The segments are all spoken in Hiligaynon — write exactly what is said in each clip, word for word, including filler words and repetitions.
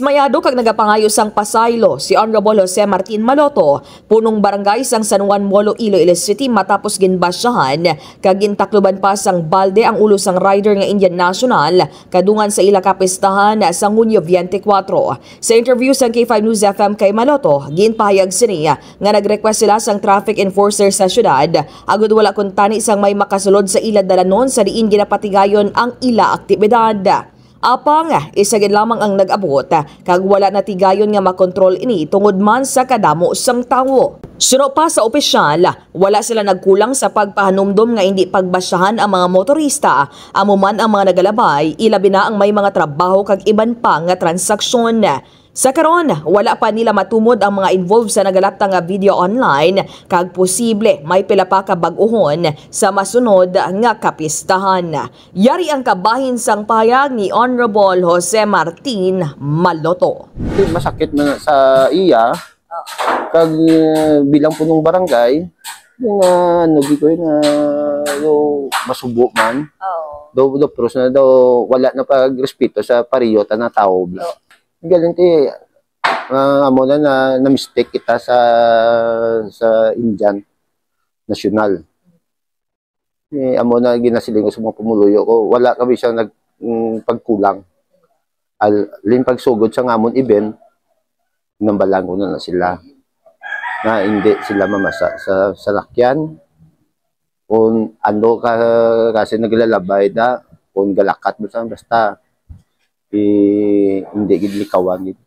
Dismayado kag nagapangayo sang pasaylo si Honorable Jose Martin Maloto, punong barangay sang San Juan Molo, Iloilo City, matapos ginbasyahan kag gintakluban pa sang balde ang ulo sang rider nga Indian national kadungan sa ila kapistahan sang Hunyo twenty-four. Sa interview sang K five News F M kay Maloto, ginpahayag sini nga nag-request sila sang traffic enforcer sa syudad agud wala kuntani sang may makasulod sa ila dalanon sa diin ginapatigayon ang ila aktibidad. Apang isa gid lamang ang nag-abot, kag wala natigayon nga makontrol ini tungod man sa kadamo sang tawo. Suno pa sa opisyal, wala sila nagkulang sa pagpahanumdom nga indi pagbasyahan ang mga motorista, amo man ang mga nagalabay, ilabi na ang may mga trabaho kag iban pa nga transaksyon. Sa karon, wala pa nila matumod ang mga involved sa nagalapta nga video online, kag posible may pila pa ka bag-ohon sa masunod nga kapistahan. Yari ang kabahin sang pahayag ni Honorable Jose Martin Maloto. Masakit man sa iya, kag, eh, bilang punong barangay, yung, ah, ano, di ko yun, ah, yung masubo man. Oo. Daw, daw, pros na daw, wala na pagrespeto sa pariyo ta na tao. Oo. Galing ti, ah, amo na, na, na-mistake kita sa, sa Indian national. Eh, amo na ginasiling ko sa mga pumuluyo ko, wala kami siya nag, mm, pagkulang. Al-, lin pagsugod sa ngamon event, nambalan ko na, na sila na hindi sila mamasa sa salakyan. Kung ano ka, kasi naglalabay da, kung galakat mo sa, basta, eh, hindi gid likawan gid.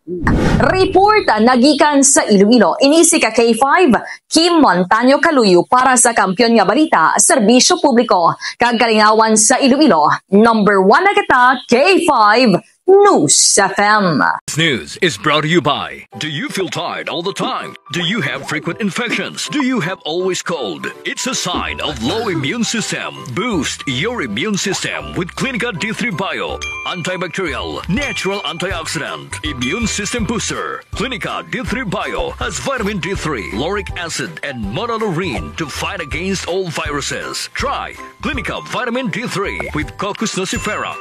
Report nagikan sa Iloilo. Ini si ka K five, Kim Montaño Kaluyo para sa Kampiyon nga Balita, Serbisyo Publiko, kag Kalingawan sa Iloilo. Number one na kita, K five News F M. This news is brought to you by. Do you feel tired all the time? Do you have frequent infections? Do you have always cold? It's a sign of low immune system. Boost your immune system with Clinica D three Bio. Antibacterial, natural antioxidant, immune system booster. Clinica D three Bio has vitamin D three, lauric acid, and monolaurin to fight against all viruses. Try Clinica Vitamin D three with Cocos nucifera.